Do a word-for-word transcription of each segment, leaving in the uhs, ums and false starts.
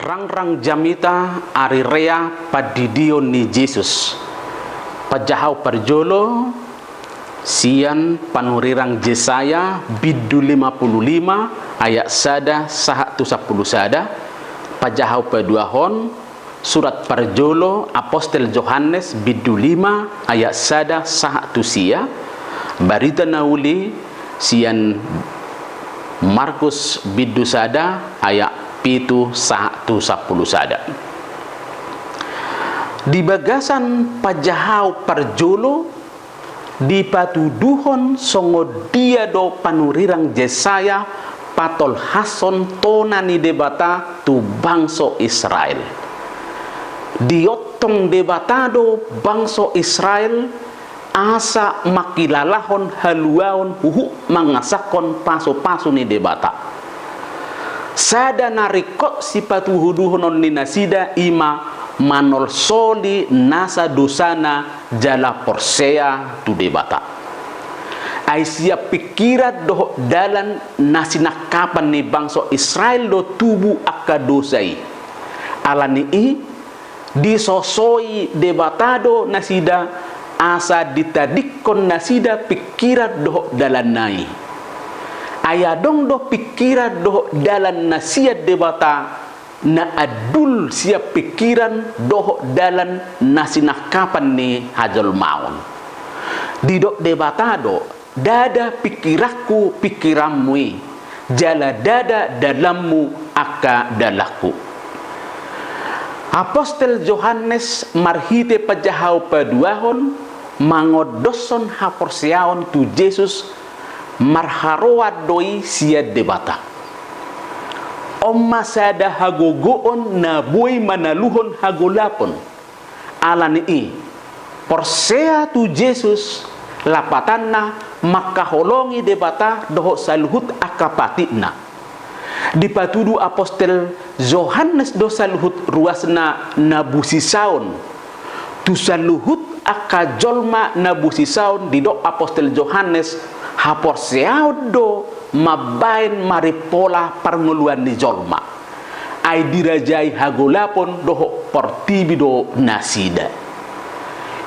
Rangrang jamita ari rea pandidion ni Jesus. Panjahau parjolo sian panurirang Jesaya bindu lima pulu lima ayat sada sahat tu sampulu sada. Panjahau paduahon surat parjolo apostel Johannes bindu lima ayat sada sahat tu sia. Barita na uli sian Markus bindu sada ayat pitu sahat tu sampulu sada. Di bagasan panjahau parjolo dipatuduhon songon dia do panurirang Jesaya patolhashon tona ni Debata tu bangso Israel. Diontong Debata do bangso Israel asa mangkilalahon haluaon huhut mangasahon pasupasu ni Debata. Sada na ringkot sipatuduhonon ni nasida i ma manolsoli nasa dosana jala porsea tu Debata. Ai sian pingkiran dohot dalan na sinangkapan ni bangso Israel do tubu angka dosa i. Ala ni i, disosoi Debata do nasida asa ditadingkon nasida pingkiran dohot dalanna i. Ai adong do pingkiran dohot dalan na sian Debata na andul sian pingkiran dohot dalan na sinangkapan ni hajolmaon. Didok Debata do, ndada pingkiranku pingkiranmu i, jala ndada dalanmu angka dalanku. Apostel Johannes marhite panjahau paduahon mangondoshon haporseaon tu Jesus marharoan do i sian Debata. On ma sada hagogoon na boi manaluhon hagolapon. Ala ni i, porsea tu Jesus lapatanna mangkaholongi Debata dohot saluhut angka patikna. Dipatudu apostel Johannes do saluhut ruasna na busisaon. Tu saluhut angka jolma na busisaon didok apostel Johannes, haporseaon do mambaen marimpola parngoluan ni jolma. Ai dirajai hagolapon dohot portibi do nasida.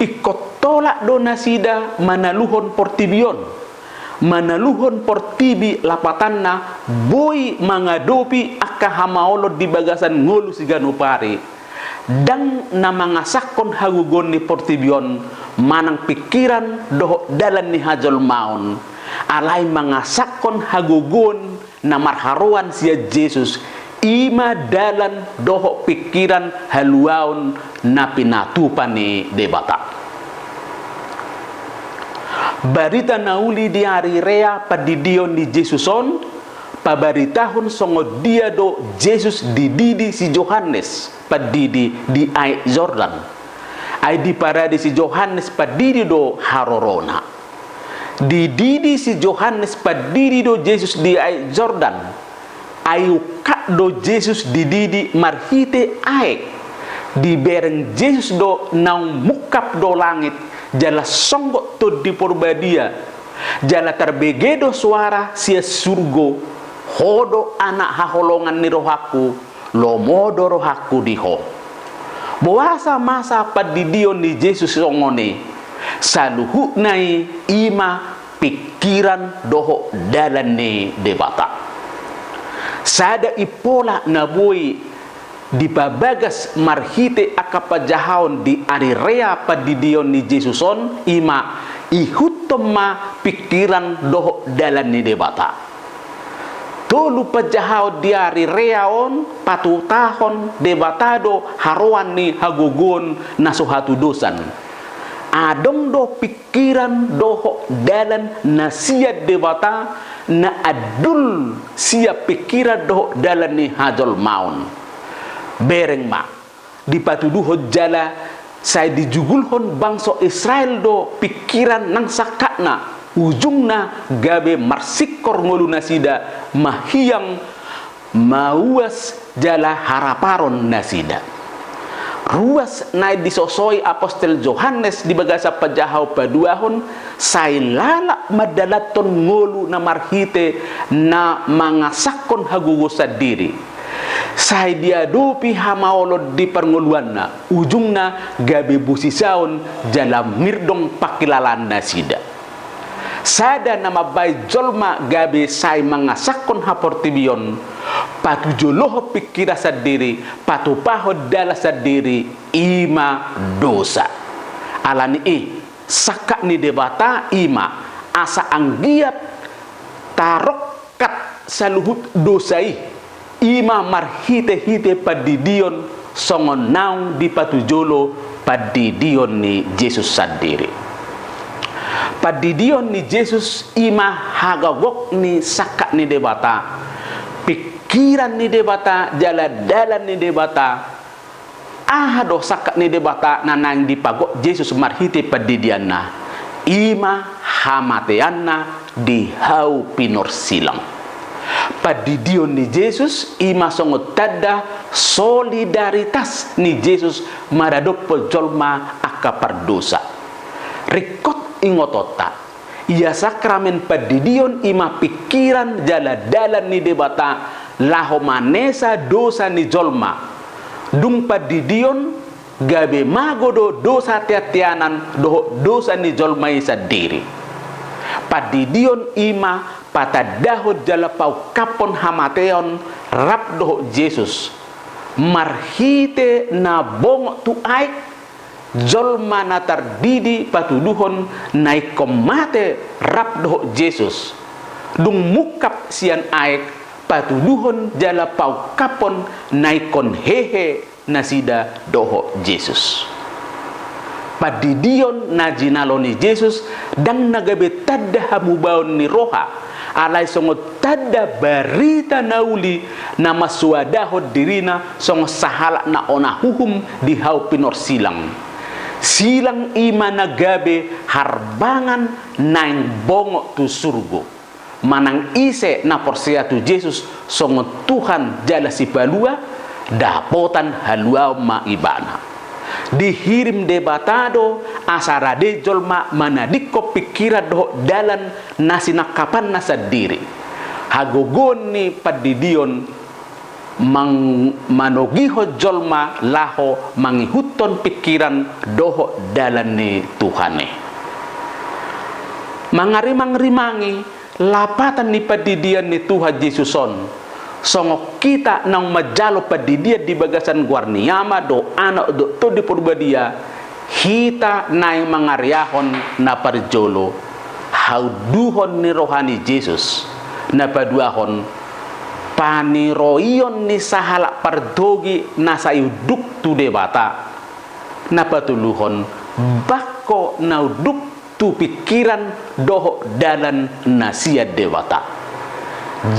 Ingkon tolap do nasida manaluhon portibi on. Manaluhon portibi lapatanna boi mangadopi angka hamaolon di bagasan ngolu siganup ari. Ndang na mangasahon hagogoon ni portibi on manang pingkiran dohot dalan ni hajolmaon. Alai mangasahon hagogoon na marharoan sian Jesus, i ma dalan dohot pingkiran haluaon na pinatupa ni Debata. Barita na uli di ari rea pandidion ni Jesus on pabaritahon songon dia do Jesus dididi si Johannes Pandidi di Aek Jordan. Ai diparade si Johannes Pandidi do harorona. Dididi si Johannes Pandidi do Jesus di Aek Jordan. Ai ungkap do Jesus dididi marhite aek. Dibereng Jesus do naung mungkap do langit, jala songgop Tondi Porbadia, jala tarbege do soara sian surgo, Ho do Anak haholongan ni rohangku, lomo do rohangku di Ho. Boasa masa pandidion ni Jesus songon i? Saluhutna i, i ma pingkiran dohot dalan ni Debata. Sada impola na boi dipabagas marhite angka panjahaon di ari rea pandidion ni Jesus on, i ma ihuthon ma pingkiran dohot dalan ni Debata. Tolu panjahaon di ari rea on patutahon Debata do haroan ni hagogoon na so hatudosan. Adong do pingkiran dohot dalan na sian Debata na andul sian pingkiran dohot dalan ni hajolmaon. Bereng ma, dipatuduhon jala sai dijugulhon bangso Israel do pingkiran nang sangkapna, ujungna gabe marsingkor ngolu nasida, mahiang, mauas jala haraparon nasida. Ruas na disosoi apostel Johannes di bagasan panjahaon paduahon, sai lalap mandalanhon ngolu na marhite na mangasahon hagogoon sandiri. Sai diadopi hamaolon di parngoluanna, ujungna gabe busisaon jala mirdong pangkilalaannasida. Sada na mambahen jolma gabe sai mangasahon haportibion, patujolohon pingkiran sandiri, patupahon dalan sandiri, i ma dosa. Ala ni i, sangkap ni Debata i ma asa anggiat tarongkap saluhut dosa i, i ma marhitehite pandidion songon naung dipatujolo pandidion ni Jesus sandiri. Pandidion ni Jesus i ma hagogok ni sangkap ni Debata, pingkiran ni Debata jala dalan ni Debata. Aha do sangkap ni Debata na naeng dipagok Jesus marhite pandidianna? I ma hamateanna di hau pinorsilang. Pandidion ni Jesus i ma songon tanda solidaritas ni Jesus maradophon jolma angka pardosa. Ringkot ingotonta, ia sakramen pandidion i ma pingkiran jala dalan ni Debata laho manesa dosa ni jolma. Dung pandidion, gabe mago do dosa teanteanan dohot dosa ni jolma i sandiri. Pandidion i ma patandahon jala paungkaphon hamateon rap dohot Jesus. Marhite na bongot tu aek, jolma na tardidi patuduhon na ingkon mate rap dohot Jesus. Dung mungkap sian aek, patuduhon jala paungkaphon na ingkon hehe nasida dohot Jesus. Pandidion na jinalo ni Jesus ndang na gabe tanda hamubaon ni roha, alai songon tanda barita na uli na mansoadahon dirina songon sahalak na onahuhum di hau pinorsilang. Silang i ma na gabe harbangan naeng bongot tu surgo. Manang ise na porsea tu Jesus songon Tuhan jala Sipalua, dapotan haluaon ma ibana. Dihirim Debata do asa rade jolma manadingkon pingkiran dohot dalan na sinangkapanna sandiri. Hagogoon ni pandidion mang-, manogihon jolma laho mangihuthon pingkiran dohot dalan ni Tuhan i. Mangarimangrimangi lapatan ni pandidian ni Tuhan Jesus on, songon hita naung manjalo pandidian di bagasan goar ni Ama dohot Anak dohot Tondi Parbadia, hita naeng mangariahon na parjolo, haunduhon ni roha ni Jesus, na paduahon, paniroion ni sahalak partogi na sai unduk tu Debata, na patoluhon, bangko na unduk tu pingkiran dohot dalan na sian Debata.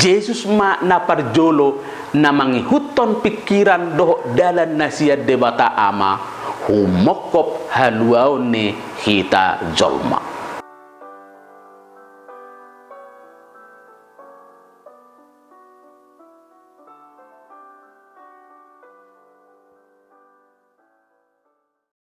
Jesus ma na parjolo na mangihuthon pingkiran dohot dalan na sian Debata Ama, humongkop haluaon ni hita jolma.